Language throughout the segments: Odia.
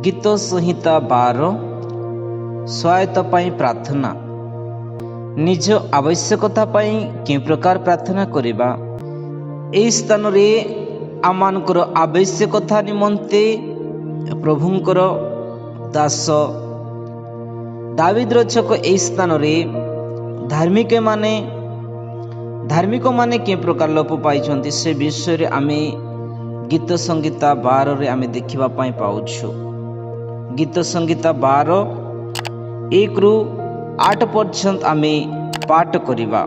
ଗୀତ ସଂହିତା 12, ସହାୟତା ପାଇଁ ପ୍ରାର୍ଥନା। ନିଜ ଆବଶ୍ୟକତା ପାଇଁ କେଉଁ ପ୍ରକାର ପ୍ରାର୍ଥନା କରିବା? ଏହି ସ୍ଥାନରେ ଆମମାନଙ୍କର ଆବଶ୍ୟକତା ନିମନ୍ତେ ପ୍ରଭୁଙ୍କର ଦାସ ଦାବିଦ ରଚକ ଏହି ସ୍ଥାନରେ ଧାର୍ମିକମାନେ କେଉଁ ପ୍ରକାର ଲୋପ ପାଇଛନ୍ତି, ସେ ବିଷୟରେ ଆମେ ଗୀତ ସଂହିତା 12ରେ ଆମେ ଦେଖିବା ପାଇଁ ପାଉଛୁ। ଗୀତ ସଂହିତା 12, 1ରୁ 8 ପର୍ଯ୍ୟନ୍ତ ଆମେ ପାଠ କରିବା।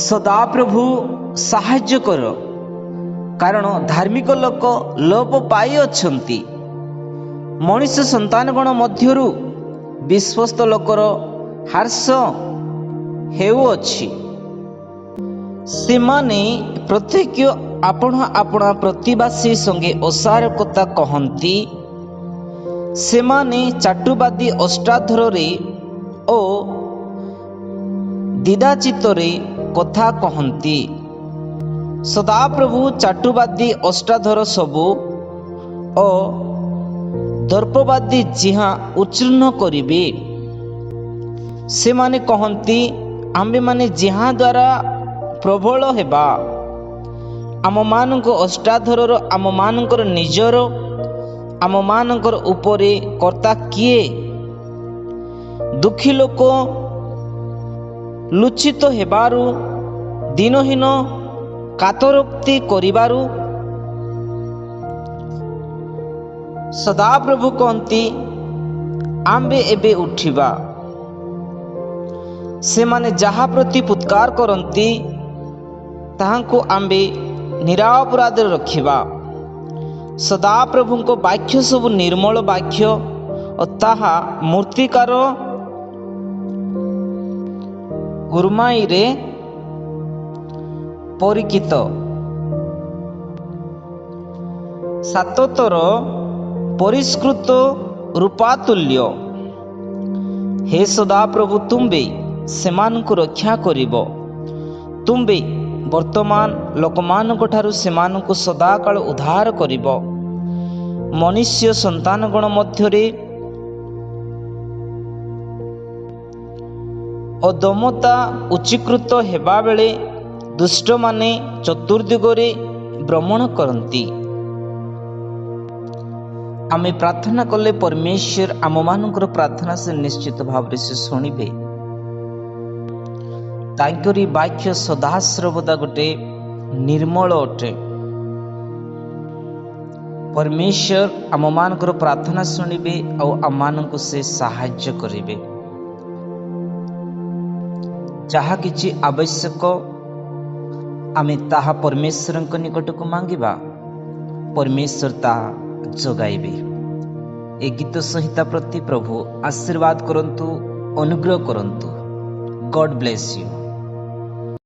ସଦାପ୍ରଭୁ, ସାହାଯ୍ୟ କର, କାରଣ ଧାର୍ମିକ ଲୋକ ଲୋପ ପାଇଅଛନ୍ତି। ମଣିଷ ସନ୍ତାନଗଣ ମଧ୍ୟରୁ ବିଶ୍ୱସ୍ତ ଲୋକର ହ୍ରାସ ହେଉଅଛି। ସେମାନେ ପ୍ରତ୍ୟେକ ଆପଣା ଆପଣା ପ୍ରତିବାସୀ ସଙ୍ଗେ ଅସାର କଥା କହନ୍ତି। ସେମାନେ ଚାଟୁବାଦୀ ଓଷ୍ଠାଧରରେ ଓ ଦ୍ୱିଧାଚିତ୍ତରେ କଥା କହନ୍ତି। ସଦାପ୍ରଭୁ ଚାଟୁବାଦୀ ଓଷ୍ଠାଧର ସବୁ ଓ ଦର୍ପବାଦୀ ଜିହ୍ୱା ଉଚ୍ଛନ୍ନ କରିବେ। ସେମାନେ କହନ୍ତି, ଆମ୍ଭେମାନେ ଜିହ୍ୱା ଦ୍ୱାରା ପ୍ରବଳ ହେବା। ଆମମାନଙ୍କ ଓଷ୍ଠାଧର ଆମମାନଙ୍କର ନିଜର। ଆମମାନଙ୍କର ଉପରେ କର୍ତ୍ତା କିଏ? ଦୁଃଖୀ ଲୋକ ଲୁଚ୍ଛିତ ହେବାରୁ, ଦୀନହୀନ କାତରୋକ୍ତି କରିବାରୁ ସଦାପ୍ରଭୁ କହନ୍ତି, ଆମ୍ଭେ ଏବେ ଉଠିବା। ସେମାନେ ଯାହା ପ୍ରତି ଫୁତ୍କାର କରନ୍ତି, ତାହାଙ୍କୁ ଆମ୍ଭେ ନିରପରାଧରେ ରଖିବା। ସଦାପ୍ରଭୁଙ୍କ ବାକ୍ୟ ସବୁ ନିର୍ମଳ ବାକ୍ୟ ଓ ତାହା ମୂର୍ତ୍ତିକାର ଉରୁମାଇରେ ପରୀକ୍ଷିତ, ସାତଥର ପରିଷ୍କୃତ ରୂପାତୁଲ୍ୟ। ହେ ସଦାପ୍ରଭୁ, ତୁମ୍ଭେ ସେମାନଙ୍କୁ ରକ୍ଷା କରିବ। ତୁମ୍ଭେ ବର୍ତ୍ତମାନ ଲୋକମାନଙ୍କ ଠାରୁ ସେମାନଙ୍କୁ ସଦାକାଳ ଉଦ୍ଧାର କରିବ। ମନୁଷ୍ୟ ସନ୍ତାନଗଣ ମଧ୍ୟରେ ଅଧମତା ଉଚ୍ଚୀକୃତ ହେବାବେଳେ ଦୁଷ୍ଟମାନେ ଚତୁର୍ଦିଗରେ ଭ୍ରମଣ କରନ୍ତି। ଆମେ ପ୍ରାର୍ଥନା କଲେ ପରମେଶ୍ୱର ଆମମାନଙ୍କର ପ୍ରାର୍ଥନା ସେ ନିଶ୍ଚିତ ଭାବରେ ସେ ଶୁଣିବେ। ତାଙ୍କରି ବାକ୍ୟ ସଦାସର୍ବଦା ଗୋଟେ ନିର୍ମଳ ଅଟେ। ପରମେଶ୍ୱର ଆମମାନଙ୍କର ପ୍ରାର୍ଥନା ଶୁଣିବେ ଆଉ ଆମମାନଙ୍କୁ ସେ ସାହାଯ୍ୟ କରିବେ। ଯାହା କିଛି ଆବଶ୍ୟକ, ଆମେ ତାହା ପରମେଶ୍ୱରଙ୍କ ନିକଟକୁ ମାଗିବା, ପରମେଶ୍ୱର ତାହା ଯୋଗାଇବେ। ଏ ଗୀତ ସଂହିତା ପ୍ରତି ପ୍ରଭୁ ଆଶୀର୍ବାଦ କରନ୍ତୁ, ଅନୁଗ୍ରହ କରନ୍ତୁ। God bless you.